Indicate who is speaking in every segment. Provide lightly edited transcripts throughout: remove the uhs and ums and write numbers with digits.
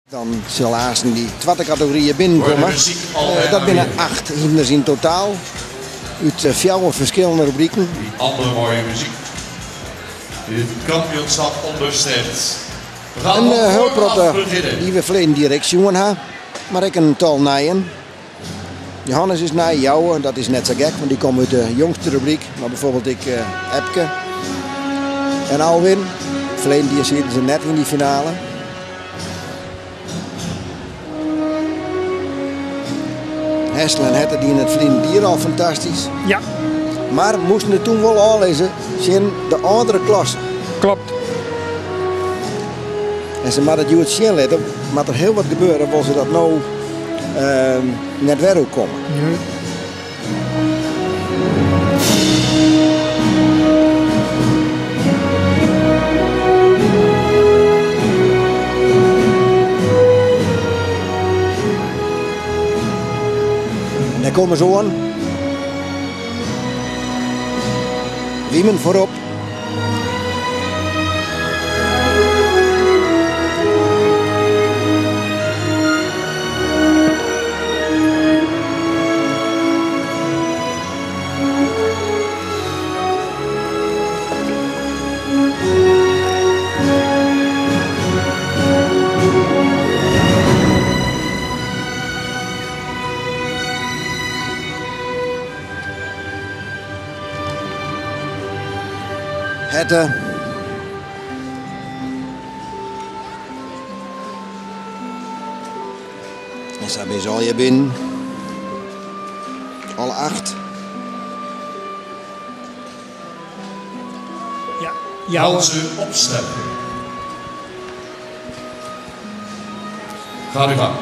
Speaker 1: Dan sil aansten dy twadde kategory binnenkomme. Dat binne acht hynders yn totaal út fjouwer ferskillende rubriken.
Speaker 2: Die andere mooie muziek. Die het kampioenschap onderstreept. We gaan
Speaker 1: In
Speaker 2: van
Speaker 1: hiel
Speaker 2: vooraf
Speaker 1: protte
Speaker 2: beginnen.
Speaker 1: dy't we ferleden jier ek sjoen ha, mar ek in tal nijen. Johannes is nij, Jouwe, dat is net sa gek, want dy komme út de jongste rubryk. Mar bijvoorbeeld ek Epke en Alwin. Ferleden jier sieten se net yn dy finale. Hessel en Hette dienen it ferline jier al fantastysk.
Speaker 3: Ja.
Speaker 1: Mar moasten it toen wol ôflizze tsjin de âldere klasse.
Speaker 3: Klopt.
Speaker 1: En se moatte it hjoed sjen litte, moat der hiel wat gebeure, wol se dat no net wer oerkomme.
Speaker 3: Nee.
Speaker 1: En dêr komme se oan. Wiemen foarop. Hette. En sa binne se allegear binnen. Alle acht.
Speaker 3: Ja, jouwe.
Speaker 2: Gaan ze opsteppen. Gaat uw gang.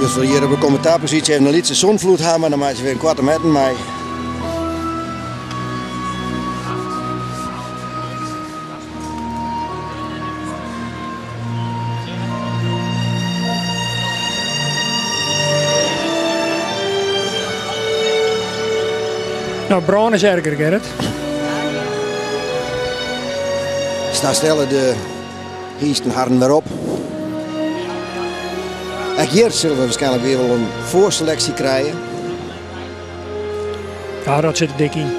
Speaker 1: Dus we hjir op de kommentaarposysje even in lytse zonvloed ha, mar dan meitsje we in koarte metten mei.
Speaker 3: Nou, brân is erger, Gerrit.
Speaker 1: Sa stelle de hynsten harren wer op. Ek hjir sille we waarskynlik wer wol in foarseleksje krije.
Speaker 3: Ja, dat sit der dik yn.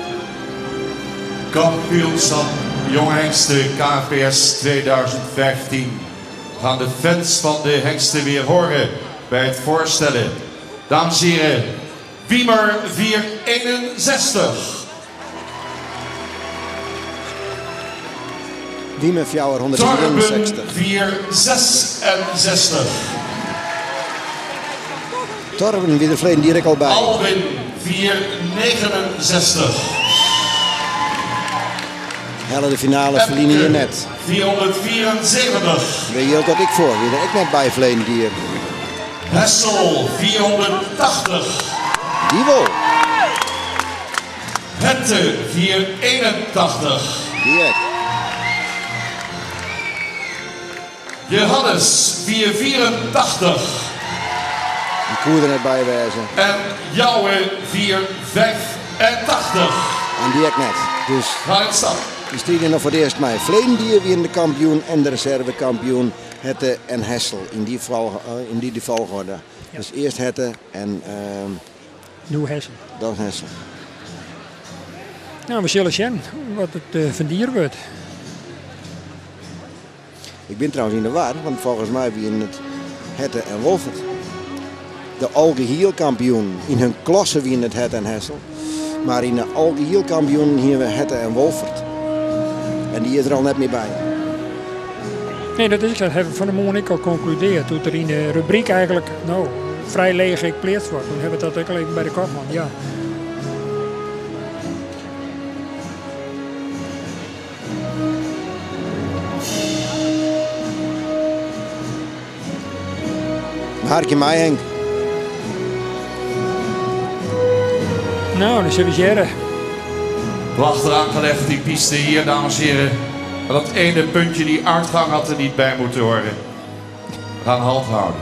Speaker 2: Kampioenschap Jonge Hengsten KNPS 2015. We gaan de fans van de hengsten weer horen bij het voorstellen. Dames en heren, Wiemer 461.
Speaker 1: Wiemer 461.
Speaker 2: Torben 466.
Speaker 1: Torben wie der ferleden jier ek al by.
Speaker 2: Alwin 469.
Speaker 1: Helle de finale ferline jier net.
Speaker 2: 474.
Speaker 1: Wêr jildt dat ek foar? Wie der ek net by ferleden jier.
Speaker 2: Hessel 480.
Speaker 1: Dy wol.
Speaker 2: Hette 481.
Speaker 1: Dy ek.
Speaker 2: Johannes 484.
Speaker 1: Dy koe der net by wêze.
Speaker 2: En Jouwe 485.
Speaker 1: En dy ek net. Dus
Speaker 2: Ga in stap.
Speaker 1: dy stride noch foar it earst mei. Ferleden jier wienen de kampioen en de reservekampioen Hette en Hessel yn dy yn dy folchoarder. Dus earst Hette en
Speaker 3: No Hessel.
Speaker 1: Dan Hessel.
Speaker 3: Nou, we sille sjen wat it fan dier wurdt.
Speaker 1: Ik bin trouwens yn de war, want folgens my wienen it Hette en Wolfert. De algehielkampioenen. Yn hun klasse wienen it Hette en Hessel. Mar yn de algehielkampioenen hienen we Hette en Wolfert. En dy is der al net mear by.
Speaker 3: Nee, dat is dat hawwe we fan 'e moarn ek al konkludearre. Doe't der yn de rubryk eigentlik no, frij leech ek pleatst wordt. Toen hawwe we dat ek al even by de kop hân, ja.
Speaker 1: Harkje mei, Henk.
Speaker 3: Nou, dan sille we hearre.
Speaker 2: Prachtig aangelegd, die piste hier, dames en heren. Maar dat ene puntje, die uitgang had er niet bij moeten horen. We gaan halt houden.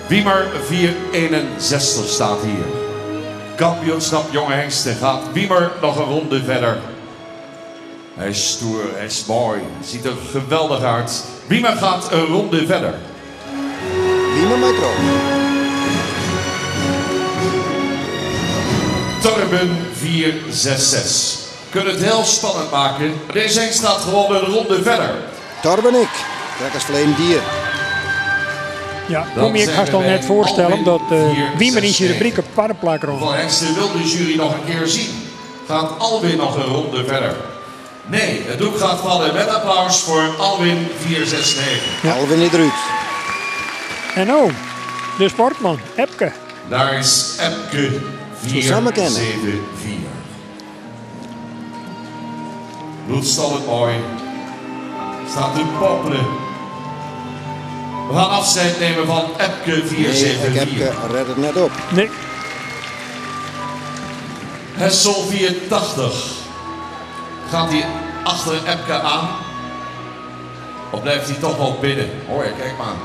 Speaker 2: Wiemer 461 staat hier. Kampioenschap jonge hengsten gaat Wiemer nog een ronde verder. Hij is stoer, hij is mooi, ziet er geweldig uit. Wiemer gaat een ronde verder.
Speaker 1: Wiemer mei troch.
Speaker 2: Torben 466. Kunnen het heel spannend maken. Deze hengst gaat gewoon een ronde verder.
Speaker 1: Torben ik. Krekt as ferleden jier.
Speaker 3: Ja,
Speaker 2: Dan
Speaker 3: kom ik
Speaker 2: zijn
Speaker 3: hast
Speaker 2: we
Speaker 3: al
Speaker 2: bij
Speaker 3: net voorstellen
Speaker 2: Alwin
Speaker 3: dat Wiemer in zijn
Speaker 2: 469.
Speaker 3: rubriek op tweede plak rond.
Speaker 2: Hoeveel hengsten wil de jury nog een keer zien? Gaat Alwin nog een ronde verder? Nee, het doek gaat vallen met applaus voor Alwin 469.
Speaker 3: Ja.
Speaker 1: Alwin is eruit.
Speaker 3: En nou, de sportman, Epke.
Speaker 2: Daar is Epke
Speaker 1: Samen kennen.
Speaker 2: 474. Bloedstallend mooi. Staat te popelen. We gaan afscheid nemen van Epke
Speaker 1: Nee, ik
Speaker 2: 474.
Speaker 1: Epke redt het net op.
Speaker 3: Nee,
Speaker 2: Hessel 480. Gaat hij achter Epke aan? Of blijft hij toch wel binnen? Hoor je, kijk maar.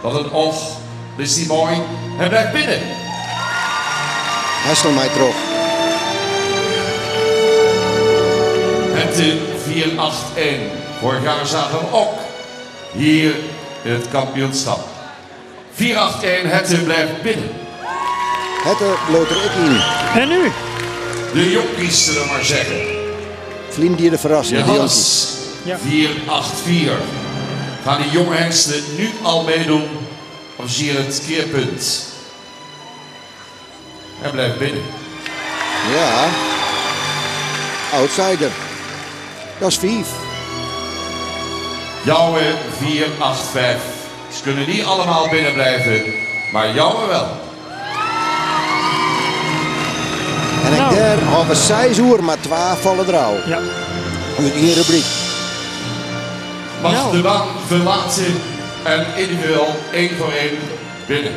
Speaker 2: Wat een oog. Is die mooi? Hij blijft binnen.
Speaker 1: Hessel mei troch.
Speaker 2: Het 481. Vorig jaar zagen we hem ook hier in het kampioenschap. 481, Hette blijft binnen.
Speaker 1: Hette loopt er ook in.
Speaker 3: en nu?
Speaker 2: De jonkies zullen we maar zeggen.
Speaker 1: Vlien die de verrassing. De jonkies.
Speaker 2: Johannes
Speaker 3: Ja.
Speaker 2: 484. Gaan die jonge hengsten nu al meedoen? Of zie je het keerpunt? Hij blijft binnen.
Speaker 1: Ja. Outsider. Dat is 5.
Speaker 2: Jouwe 485. Ze kunnen niet allemaal binnen blijven, maar jouwe wel.
Speaker 1: En ik
Speaker 3: Nou.
Speaker 1: daar hebben we 6 uur, maar 2 vallen er al.
Speaker 3: Ja,
Speaker 1: Uit één rubriek.
Speaker 2: Mag
Speaker 3: Nou.
Speaker 2: de baan verlaten en individueel 1 voor 1 binnen.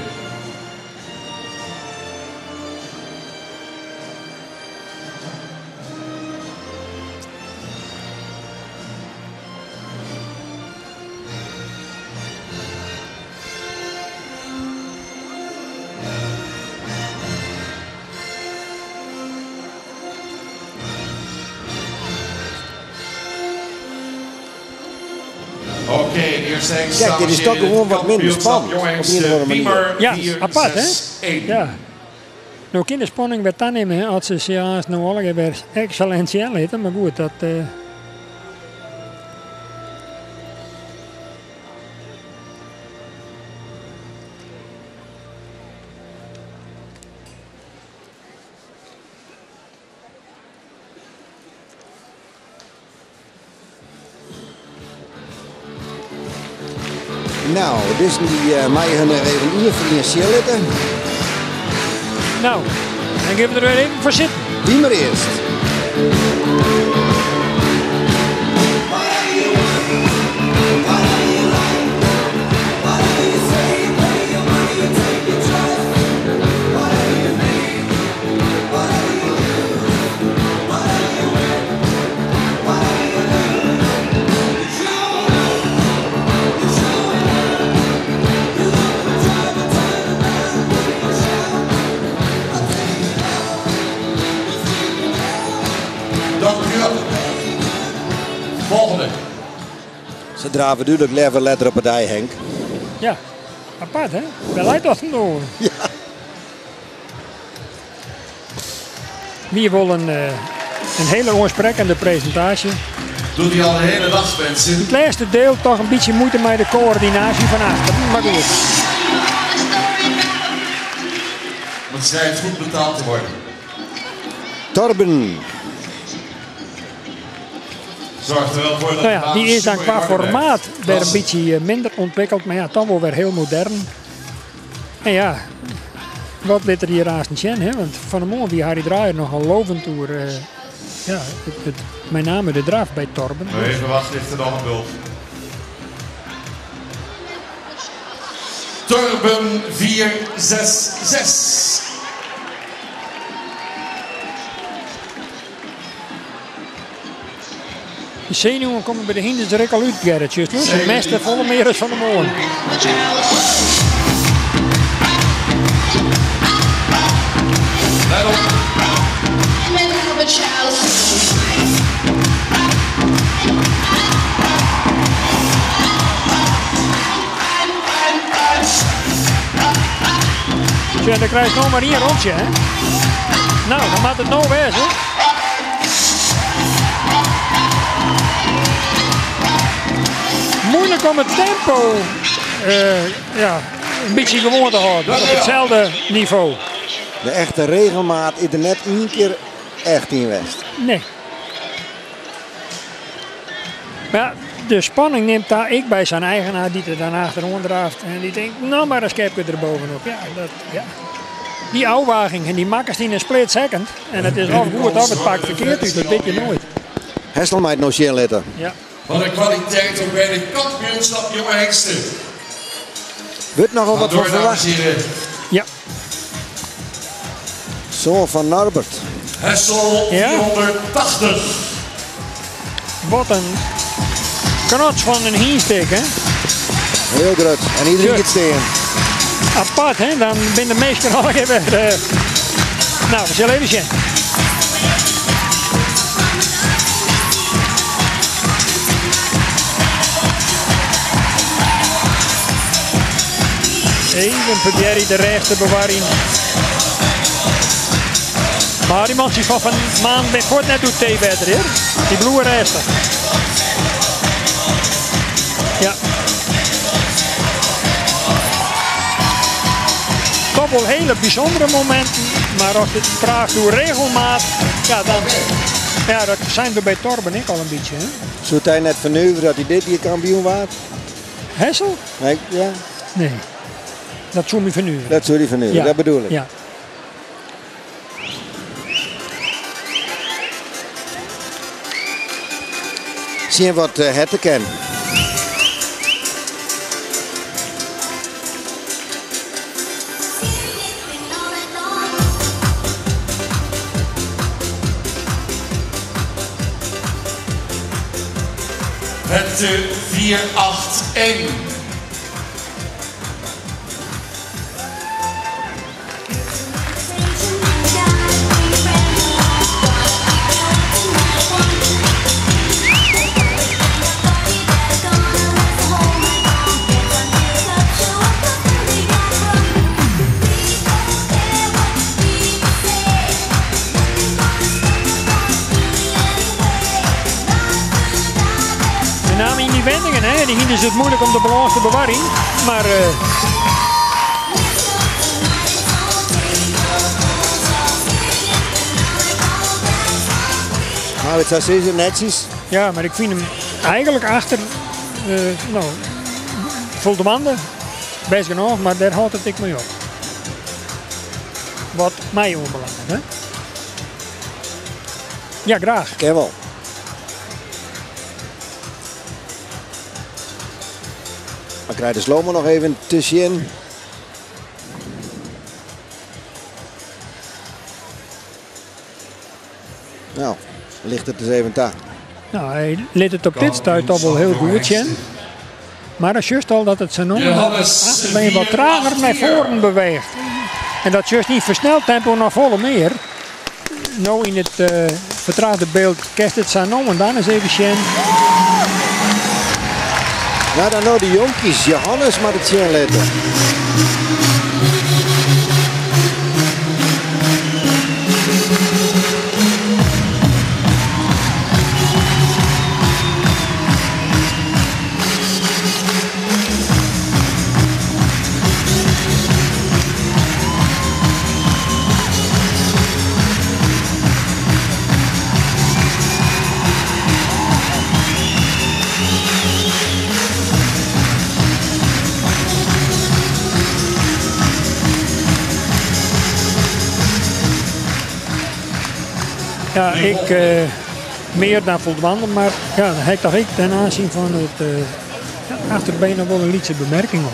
Speaker 2: Oké, de eerste hengst,
Speaker 1: Kijk,
Speaker 2: dames
Speaker 1: dit is
Speaker 2: en
Speaker 1: toch
Speaker 2: heren,
Speaker 1: gewoon wat minder
Speaker 2: kampioenschap
Speaker 1: spannend,
Speaker 2: jonge
Speaker 1: op een
Speaker 2: hengsten,
Speaker 1: of andere manier.
Speaker 2: Wiemer
Speaker 3: Ja,
Speaker 2: 4,
Speaker 3: apart, hè?
Speaker 2: 6, 1.
Speaker 3: ja. Nou, kind de spanning werd dan nemen, hè, als ze zich haast nou alle weer excellentieel heten. Maar goed, dat...
Speaker 1: Nou, dus die mij hun er even hier voor in zitten.
Speaker 3: Nou, dan geven we er weer even voor zitten.
Speaker 1: Wiemer eerst.
Speaker 2: Dank u wel. Volgende.
Speaker 1: Ze draven duidelijk lever letter op het ei, Henk.
Speaker 3: Ja, apart hè? Waar leidt dat door?
Speaker 1: Ja.
Speaker 3: Wie wil een hele oorsprekende presentatie.
Speaker 2: Doet hij al de hele dag, mensen.
Speaker 3: Het laatste deel toch een beetje moeite met de coördinatie van achter. Maar goed.
Speaker 2: Want het schijnt goed betaald te worden.
Speaker 1: Torben.
Speaker 2: Zorgt er wel voor dat
Speaker 3: Nou
Speaker 2: de
Speaker 3: ja,
Speaker 2: baan
Speaker 3: die is dan
Speaker 2: super
Speaker 3: qua
Speaker 2: in orde blijft.
Speaker 3: formaat weer een
Speaker 2: Klasse.
Speaker 3: beetje minder ontwikkeld. Maar ja, dan wel weer heel modern. En ja, wat ligt er hier haast niet zien, hè? Want van de morgen wie Harry Draaier nogal lovend door, ja, met name de draf bij Torben.
Speaker 2: Maar even wachten, ligt er nog een bult. Torben 466.
Speaker 3: De zenuwen komen bij de hinders er ook al uit, Gerrit. Just, hoor. Ze mesten volle meer als van de morgen. Sjoch, dan krijst no mar ien rûntsje, hè? Nou, dan moat it no wêze. Moeilijk om het tempo ja, in bytsje gewoan te hâlden. Op itselde nivo.
Speaker 1: De echte regelmaat is der net ien kear echt yn west.
Speaker 3: Nee. Mar ja, de spanning nimt ta ek by sa'n eigenaar dy't der dan achteroan draaft en dy tinkt, no mar in skepke der bovenop. Ja, dat, ja. Dy ôfwaging en dy makkest yn in split second en it is of goed of it pakt ferkeard út, dat wit je noait.
Speaker 1: Hessel mei it no sjen litte.
Speaker 3: Ja.
Speaker 2: Wat in kwaliteit ook bij de kampioenschap jonge hengsten.
Speaker 1: Wurdt nochal wat
Speaker 2: Door,
Speaker 1: fan
Speaker 2: dames en
Speaker 1: ferwachte.
Speaker 2: heren.
Speaker 3: Ja.
Speaker 1: Soan fan Norbert.
Speaker 2: Hessel
Speaker 3: Ja.
Speaker 2: 480.
Speaker 3: Wat in knots fan in hynst ek, hè?
Speaker 1: Hiel grut. En iderien giet stean.
Speaker 3: Apart, hè? Dan binne de minsken al even. Nou, we sille even sjen. Even probearje de rêst te bewarjen. Mar dy mantsjes fan Van Maan binne fuort net oer teewetter, hear. Dy bliuwe rêstich. Ja. Toch wol hiele bysûndere mominten, mar as it praatst oer regelmaat, ja, dan, ja, dat seine we by Torben ek al in bytsje. Hè?
Speaker 1: Soe it dy net fernuvere dat hy dit jier kampioen waard?
Speaker 3: Hessel?
Speaker 1: Nee, ja.
Speaker 3: Nee, dat soe my fernuvere.
Speaker 1: Dat soe dy fernuvere,
Speaker 3: Ja.
Speaker 1: dat bedoel ik.
Speaker 3: Ja.
Speaker 1: Sjen wat Hette ken.
Speaker 2: Hette 481.
Speaker 3: Met name yn dy wendingen, hè, dy is it muoilik om de balâns te bewarjen. Mar
Speaker 1: Nou, it sa sizze, netsjes.
Speaker 3: Ja, mar ik fyn him eigenlik achter, no, foldwaande, bêst genôch, mar dêr hâldt it ek mei op. Wat my oanbelanget, hè. Ja, graach.
Speaker 1: Kin wol. Dan krijt de slow-mo noch even te sjen. Nou, licht it ris even ta.
Speaker 3: Nou, hy lit it op dit stuit al wol hiel goed sjen. Mar dan sjochst al dat it sa no en dan
Speaker 2: Johannes
Speaker 3: achterbeen wat trager nei
Speaker 2: 484.
Speaker 3: foaren beweecht. En dat sjochst yn fersneld tempo noch folle mear. No yn it fertraagde byld kinst it sa no en dan ris even sjen.
Speaker 1: Nou, dan no de jonkies. Johannes moat it sjen litte.
Speaker 3: Ja, ik mear dan foldwaande, mar ja, dan ha ik toch ek ten oanzien fan it achterbeen noch wol in lytse bemerking op.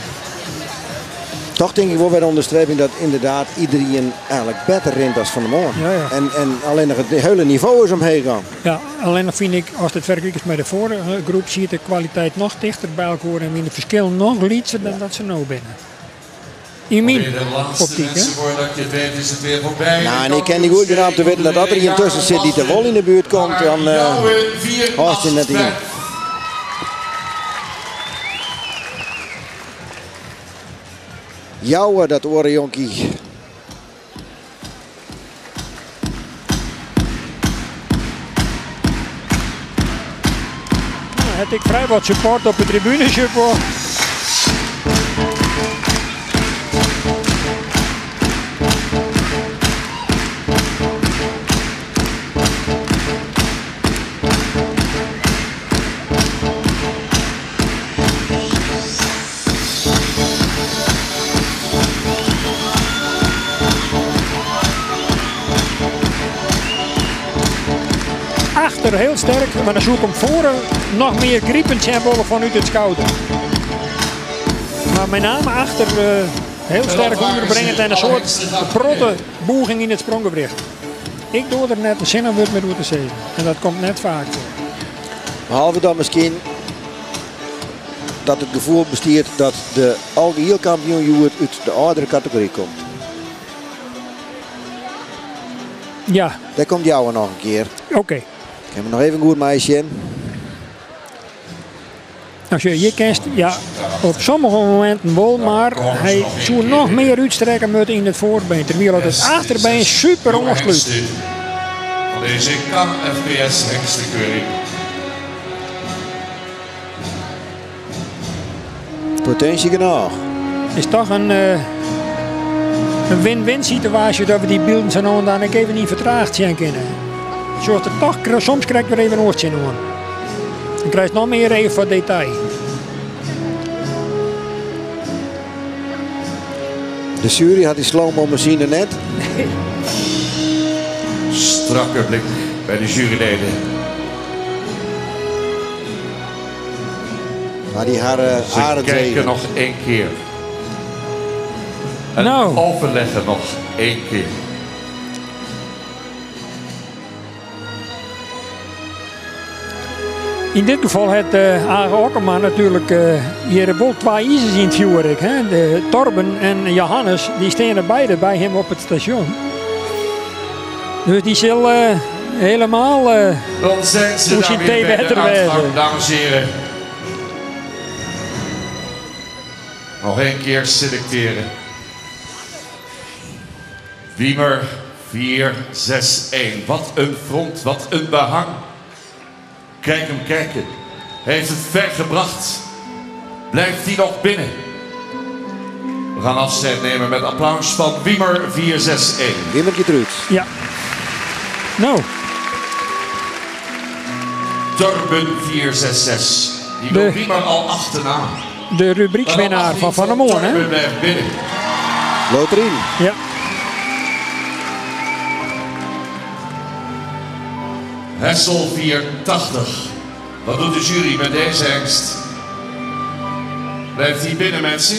Speaker 1: Toch tink ik wol wer ûnderstreping dat ynderdaad iderien eigenlik better rint as fan 'e moarn.
Speaker 3: Ja, ja.
Speaker 1: En allinnich it hiele nivo is omheech gien.
Speaker 3: Ja, allinnich fyn ik, ast it fergelikest mei de foarige groep, siet de kwaliteit noch tichter by elkoar en wiene de ferskillen noch lytser dan dat se no binne. Yn myn
Speaker 2: Alweer de laatste
Speaker 3: optyk, hè.
Speaker 2: mensen voordat je het weet is het weer voorbij.
Speaker 1: Nou, en ik ken dy goed genôch om te witten dat as der ien tusken sit dy't der wol yn de buert komt, dan hâldst dy net yn. Jouwe, dat oare jonkie.
Speaker 3: hat ek frij wat support op de tribune, support. Achter heel sterk, maar dan zoek hem voren nog meer griepen zijn wollen vanuit het schouder. Maar met name achter heel sterk onderbrengend en een soort protte boeging in het spronggewricht. Ik doe er net een zinnenwoord mee door te zeggen. En dat komt net vaak voor.
Speaker 1: Behalve dan misschien dat het gevoel bestiert dat de algeheel kampioen Joert uit de oudere categorie komt.
Speaker 3: Ja.
Speaker 1: Daar komt jou nog een keer.
Speaker 3: Oké. Okay.
Speaker 1: Ik heb nog even goed meisje.
Speaker 3: Nou, je kent ja, op sommige momenten wel, maar hij zou nog meer uitstrekken moeten in het voorbeen. Terwijl het achterbeen super ontsluit.
Speaker 2: Van deze KFPS hengstenkeuring.
Speaker 1: Potentie genoeg.
Speaker 3: Is toch een win-win situatie dat we die beelden zo dan ik even niet vertraagd zijn kunnen. Zoals er toch, soms krijg ik weer even een oortje aan. Dan krijg je nog meer even voor detail.
Speaker 1: De jury had die slow-mo machine net.
Speaker 3: Nee.
Speaker 2: Strakke blik bij de juryleden.
Speaker 1: Maar die haar
Speaker 2: Ze kijken nog één keer. En
Speaker 3: nou.
Speaker 2: Overleggen nog één keer.
Speaker 3: In dit geval het Age Okkema natuurlijk hier wel twee ijzers in het vuur. Hè? De Torben en Johannes die staan er beide bij hem op het station. Dus die zullen helemaal
Speaker 2: Dan zijn ze daar weer bij de uitgang, dames en heren. Nog één keer selecteren. Wiemer 4-6-1. Wat een front, wat een behang. Kijk hem kijken. Hij heeft het ver gebracht. Blijft hij nog binnen? We gaan afscheid nemen met applaus van Wiemer 4-6-1.
Speaker 1: Wiemer Getruud.
Speaker 3: Ja. Nou.
Speaker 2: Torben 4-6-6. Die wil Wiemer al achterna.
Speaker 3: De rubriekswinnaar van Van der Moorn, hè?
Speaker 2: Torben blijft binnen.
Speaker 1: Loterien.
Speaker 3: Ja.
Speaker 2: Hessel 480. Wat doet de jury met deze hengst? Blijft hij binnen, mensen?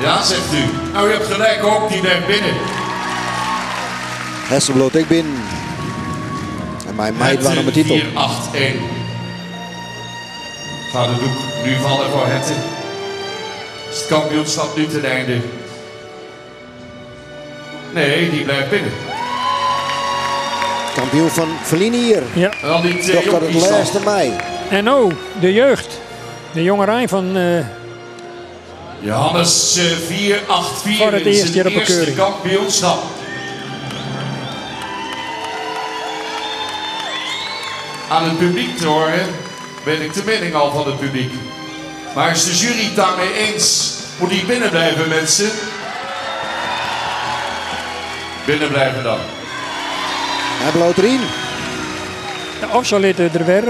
Speaker 2: Ja, zegt u. Nou, u hebt gelijk ook, die blijft binnen.
Speaker 1: Hessel bloot ik binnen. En mijn meid waren op de titel.
Speaker 2: 481. Gaat de doek nu vallen voor Hette? Is het kampioenschap nu ten einde? Nee, die blijft binnen.
Speaker 1: Kampioen van Verlien hier.
Speaker 3: Ja.
Speaker 2: En die
Speaker 1: Toch dat het laatste mei.
Speaker 3: En oh, de jeugd. De jongerij van...
Speaker 2: Johannes 484
Speaker 3: voor het eerst hier op de keuring.
Speaker 2: Kampioenschap. Aan het publiek te horen, weet ik de mening al van het publiek. Maar is de jury het daarmee eens? Moet die binnen blijven, mensen? Binnen blijven dan.
Speaker 1: Hij bloot erin.
Speaker 3: Ja, of ze lieten er weer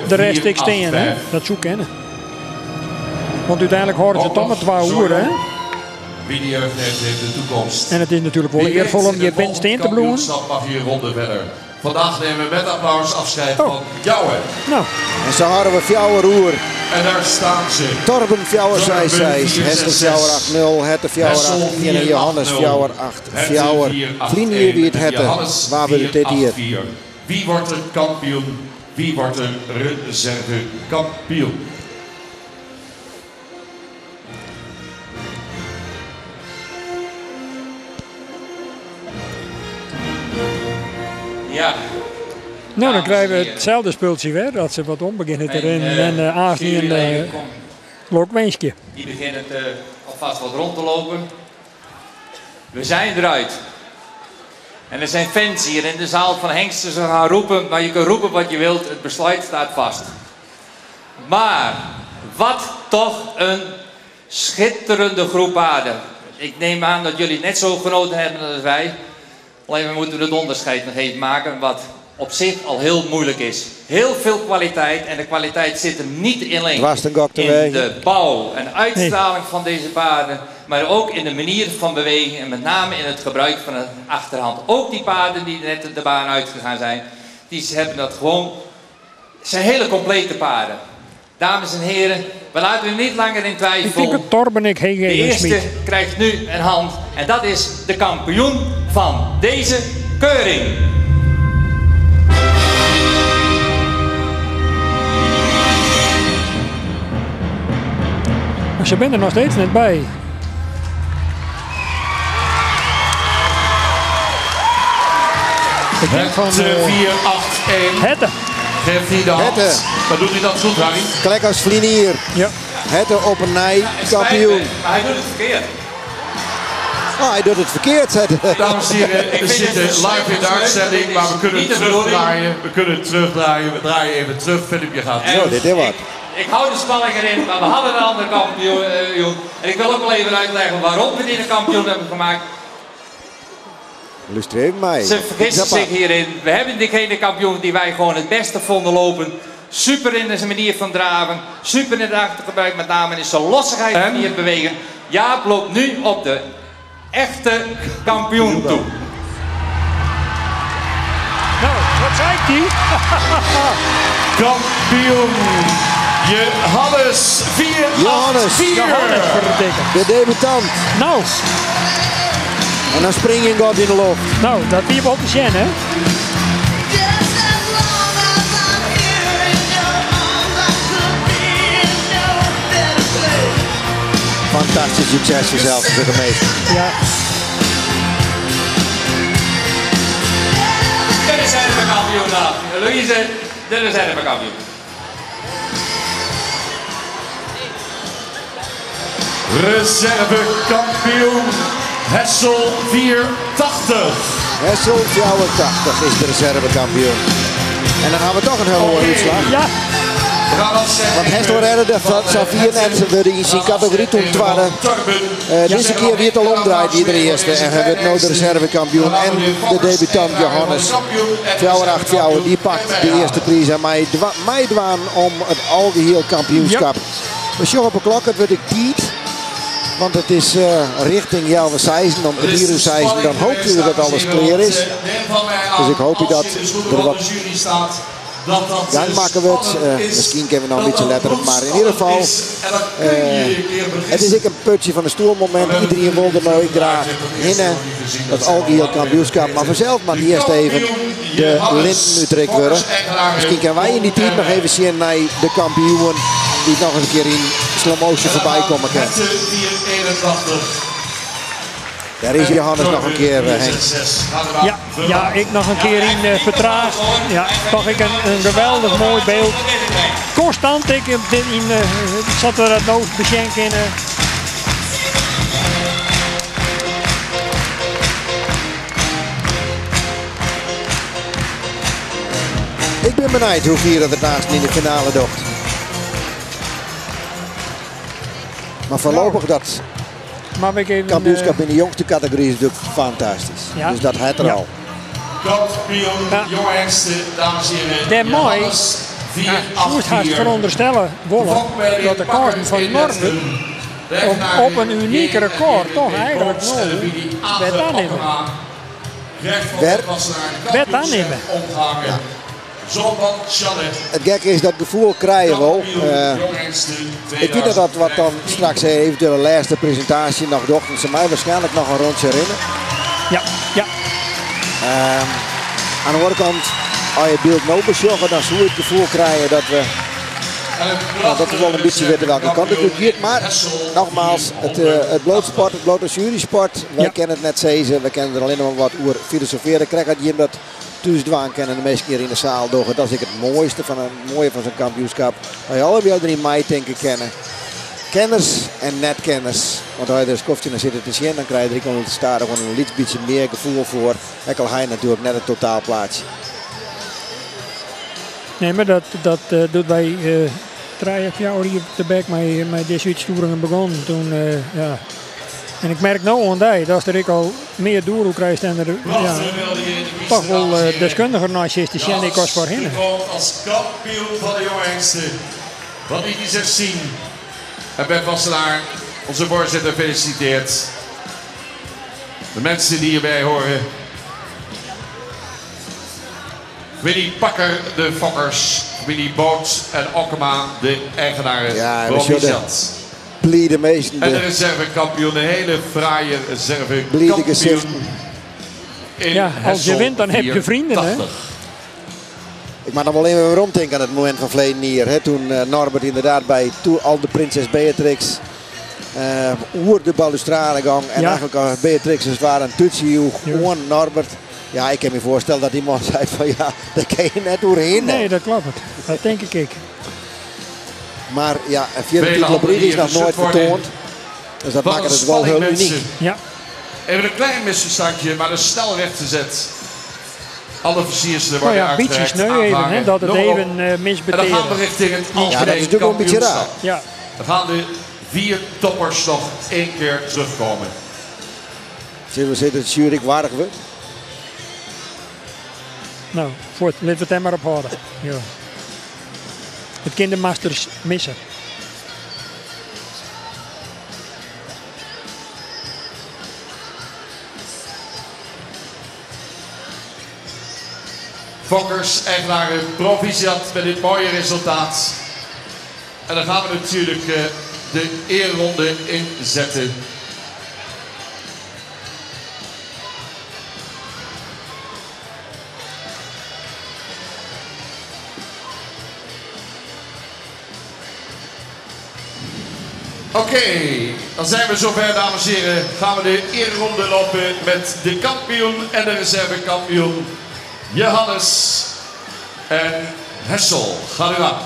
Speaker 3: de rest ik steen, hè? Dat zoek kennen. Want uiteindelijk horen ze toch maar 2 uur, hè?
Speaker 2: Wie de jeugd heeft, heeft de toekomst.
Speaker 3: En het is natuurlijk wel eervol om je bent steen te bloemen.
Speaker 2: Mag hier ronde verder. Vandaag nemen we met applaus afscheid van Jouwe.
Speaker 3: Nou.
Speaker 1: En zo hadden we Fjouwer roer.
Speaker 2: En daar staan ze.
Speaker 1: Torben Fjouwer 6-6, Hessel Fjouwer 8-0, Hette Fjouwer 8-1 en Johannes Fjouwer 8. Fjouwer. Vrienden wie het Hette, waar we dit hier.
Speaker 2: Wie wordt er kampioen? Wie wordt er reserve kampioen?
Speaker 4: Ja.
Speaker 3: Nou, dan krijgen we hetzelfde spultje weer, dat ze wat om beginnen te rennen en Aagnie en Lokwenskje.
Speaker 4: Die beginnen alvast wat rond te lopen. We zijn eruit. En er zijn fans hier in de zaal van Hengsten. Ze gaan roepen, maar je kunt roepen wat je wilt. Het besluit staat vast. Maar wat toch een schitterende groep paarden. Ik neem aan dat jullie net zo genoten hebben als wij. Alleen we moeten het onderscheid nog even maken, wat op zich al heel moeilijk is. Heel veel kwaliteit en de kwaliteit zit hem niet alleen
Speaker 1: Was een gok te
Speaker 4: in
Speaker 1: wegen.
Speaker 4: de bouw en uitstraling van deze paarden, maar ook in de manier van bewegen en met name in het gebruik van de achterhand. Ook die paarden die net de baan uitgegaan zijn, die hebben dat gewoon. Het zijn hele complete paarden. Dames en heren, we laten u niet langer in
Speaker 3: Ik
Speaker 4: twijfel.
Speaker 3: denk dat Torben ik heel
Speaker 4: De
Speaker 3: even
Speaker 4: eerste
Speaker 3: smiet.
Speaker 4: krijgt nu een hand en dat is de kampioen van deze keuring.
Speaker 3: Maar ze zijn er nog steeds net bij. Ik denk van
Speaker 2: Het
Speaker 3: eh,
Speaker 2: 4, 8, 1.
Speaker 3: Hette.
Speaker 2: Geeft hij de hand.
Speaker 1: Hette.
Speaker 2: Maar doet hij dat goed, Harry?
Speaker 1: Klek als vlinier.
Speaker 3: Ja.
Speaker 1: Hette op een nij,
Speaker 4: Het spijt
Speaker 1: kampioen.
Speaker 4: me, Maar hij doet het verkeerd.
Speaker 1: Ah, hij doet het verkeerd, zei de-
Speaker 2: Dames en heren,
Speaker 4: Ik
Speaker 2: we
Speaker 4: vind
Speaker 2: zitten
Speaker 4: het
Speaker 2: live in de uitzending, maar we kunnen
Speaker 4: Niet de bedoeling.
Speaker 2: terugdraaien. We kunnen terugdraaien. We draaien even terug. Filipje gaat
Speaker 4: En
Speaker 1: Zo, dit is wat.
Speaker 4: Ik hou de spanning erin, maar we hadden een andere kampioen. En ik wil ook wel even uitleggen waarom we die de kampioen hebben gemaakt.
Speaker 1: Luister even mij.
Speaker 4: Ze vergissen
Speaker 1: Zappa.
Speaker 4: zich hierin. We hebben diegene kampioen die wij gewoon het beste vonden lopen. Super in zijn manier van draven. Super in het achtergebruik, met name in zijn lossigheid
Speaker 2: En?
Speaker 4: manier bewegen. Jaap loopt nu op de echte kampioen toe.
Speaker 3: Nou, wat zei ik die?
Speaker 2: Kampioen Johannes 4,
Speaker 1: Johannes.
Speaker 2: 8, 4.
Speaker 3: Johannes, verdikke.
Speaker 1: De debutant.
Speaker 3: Nou,
Speaker 1: En dan spring je in God in de lucht.
Speaker 3: nou, dat wie wel te zien, hè?
Speaker 5: Just as long as I'm here in your arms, I could be in no better place.
Speaker 1: Fantastisch succes voor zelf, de burgemeester.
Speaker 3: Ja.
Speaker 4: De reservekampioen dan. Louise, de reservekampioen.
Speaker 2: Reservekampioen Hessel 480.
Speaker 1: Hessel 84 is de reservekampioen. En dan gaan we toch een hele mooie uitslag.
Speaker 3: Ja,
Speaker 2: We gaan afzetten
Speaker 1: Want Hessel redde de
Speaker 2: van,
Speaker 1: Safir
Speaker 2: Hessel.
Speaker 1: net, ze worden in zijn
Speaker 2: We gaan
Speaker 1: categorie toen
Speaker 2: afzetten
Speaker 1: tweede.
Speaker 2: van Torben.
Speaker 1: Deze keer wie het al omdraait, wie de eerste. En hij werd nou de reservekampioen. En de debutant Johannes. 484, die pakt de eerste prijs. En mij mij dwaan om het algeheel kampioenschap. We zien op de klok, het wordt ik tijd. Want het is richting Jelwe Seizen, om
Speaker 2: Er is
Speaker 1: Kadiru Seizen. Dan
Speaker 2: spanning
Speaker 1: hoopt u dat
Speaker 2: geweest,
Speaker 1: alles
Speaker 2: dames en heren,
Speaker 1: clear is.
Speaker 2: want, neem van mij aan,
Speaker 1: Dus ik hoop u
Speaker 2: als
Speaker 1: dat
Speaker 2: je in de schoenen
Speaker 1: er
Speaker 2: van
Speaker 1: wat
Speaker 2: de jury staat, dat dat,
Speaker 1: gang maken wordt.
Speaker 2: spannend is,
Speaker 1: Misschien kunnen we nog een
Speaker 2: dat
Speaker 1: beetje
Speaker 2: dat
Speaker 1: letteren, maar in ieder geval,
Speaker 2: is. En dan kun je je een keer
Speaker 1: Het
Speaker 2: vergissen.
Speaker 1: is ik een putje van de stoelmoment. Iedereen wilde nou ik graag hinnen. Dat algeheel kampioenschap. Maar vanzelf maar eerst even de linten uitrek worden. Misschien kunnen wij in die tijd nog even zien naar de kampioen. Die nog eens een keer in slow motion voorbij komen kan.
Speaker 2: Hette 481.
Speaker 1: Daar is Johannes nog een keer, Henk.
Speaker 3: ja, ja, ik nog een keer in vertraagd. Ja, toch ik een geweldig mooi beeld. Constant, ik heb dit in, zat er dat nou beschenken in.
Speaker 1: Ik ben benieuwd hoe vier dat het naast in de finale docht. Maar voorlopig dat
Speaker 3: Maar ik even,
Speaker 1: kampioenschap in de jongste categorie is natuurlijk fantastisch.
Speaker 3: Ja.
Speaker 1: Dus dat het er
Speaker 3: Ja.
Speaker 1: al.
Speaker 2: Kampioen
Speaker 3: Ja.
Speaker 2: jonge hengsten, dames en heren.
Speaker 3: Daar mooi.
Speaker 2: Johannes
Speaker 3: ja, Sjoerd had
Speaker 2: 484.
Speaker 3: veronderstellen wollen dat de kosten van Norbert op een uniek record toch eigenlijk nul werd aannemen.
Speaker 1: Werd?
Speaker 3: Werd aannemen.
Speaker 2: Omgehangen. Zoltan Chalet.
Speaker 1: Het gekke is dat gevoel krijgen we wel. Ik weet dat dat wat dan straks eventueel de laatste presentatie nog docht. Ze mij waarschijnlijk nog een rondje rennen.
Speaker 3: Ja, ja.
Speaker 1: Aan de andere kant, als je het beeld nou bezorgen, dan zul je het gevoel krijgen dat we, nou, dat we wel een beetje weten welke kant het op gaat. Maar nogmaals, het blootsport, het blote jurysport, wij
Speaker 3: Ja.
Speaker 1: kennen het net zezen, we kennen er alleen nog maar wat over filosoferen. Krijg dat je dat thuis dwaan kennen de meeste keer in de zaal door. Dat is ik het mooiste van een mooie van zo'n kampioenschap. Dat je allebei er in mei denken kennen. Kenners en net-kenners. Want as je der in skoftje nei sitte te sjen, dan krije je der ek al stadichoan in lyts bytsje mear gefoel foar. Ek al ha je natuerlik net it totaalplaatsje.
Speaker 3: Nee, mar dat, dat eh, doe't wy eh, 3, 4 jier tebek mei dizze útstjoeringen begûnen, toen, eh, ja. En ik merk no oan dy dat der ek al mear doel oer krijst en der ja, toch wol deskundiger nei sitst te sjen ek as foarhinne.
Speaker 2: Als kampioen van de jonge hengsten. Wat liet hij zich zien? En Bert Wassenaar, onze voorzitter, feliciteert. De mensen die hierbij horen. Willy Pakker, de fokkers. Willy Boot en Okkema, de eigenaren.
Speaker 1: Ja, en we zullen blide meesten.
Speaker 2: En de reservekampioen, een hele fraaie reservekampioen.
Speaker 1: Blide gezichten.
Speaker 3: Ja, als je wint dan heb je vrienden, hè?
Speaker 1: Ik mag nog wel even weromtinke aan het momint fan ferline jier. Hè, toen Norbert inderdaad by toen al de prinses Beatrix oer de balustrade gong. En eigenlijk als Beatrix als het ware in tútsje joech oan Norbert. Ja, ik kin my foarstelle dat dy man sei fan ja, dêr kinne je net oerhinne.
Speaker 3: Nee, dat kloppet. Dat tink ik ek.
Speaker 1: Mar ja, in fjirde titel op rige is noch noait fertoand. Dus dat makket it wol hiel unyk.
Speaker 3: Ja.
Speaker 2: Even een klein misverstandje, maar dat is snel rechtgezet. Alle versierselen worden
Speaker 3: Nou ja, een bytsje sneu even, hè, dat it even
Speaker 2: En dan gaan we
Speaker 3: misbetearre.
Speaker 2: richting het
Speaker 1: Ja, dat is
Speaker 2: algemeen
Speaker 1: natuerlik wol in bytsje raar.
Speaker 2: kampioenschap.
Speaker 3: Ja.
Speaker 2: Dan gaan de vier toppers nog één keer terugkomen.
Speaker 1: Sille we sizze dat de sjuery ek warch wurdt?
Speaker 3: No, fuort, litte we it dêr mar op hâlde. Ja. It kin de masters misse.
Speaker 2: Fokkers, eigenaren, proficiat met dit mooie resultaat. En dan gaan we natuurlijk de eerronde inzetten. Oké, dan zijn we zover, dames en heren. Gaan we de eerronde lopen met de kampioen en de reservekampioen Johannes en Hessel. Ga u aan.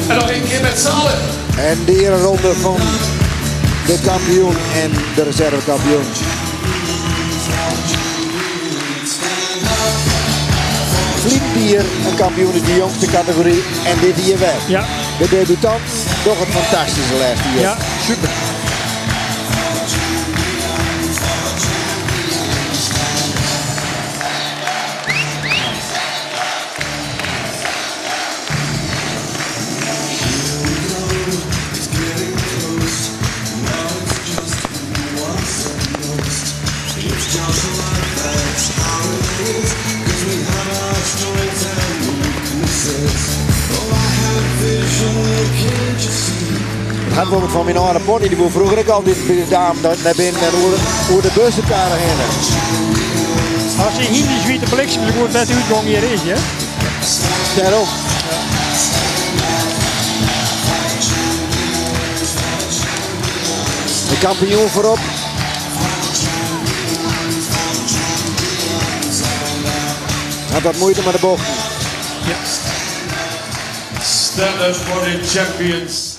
Speaker 2: En nog één keer met z'n allen.
Speaker 1: En de ereronde fan de kampioen en de reservekampioen. Ferline jier in kampioen yn de jongste kategory en dit jier wer. De debutant docht it fantastysk de lêste jier.
Speaker 3: Ja, super.
Speaker 1: It hat wol fan myn âlde pony, dy woe froeger ek altyd by de daam nei binnen en oer de bussekarre hinne.
Speaker 3: As dy hynders witte bliksem sa goed wêr't de útgong hjir is, hè?
Speaker 1: Dêrom. De kampioen foarop. Hat wat muoite mei de bochten.
Speaker 3: Ja.
Speaker 2: Stand up for the champions.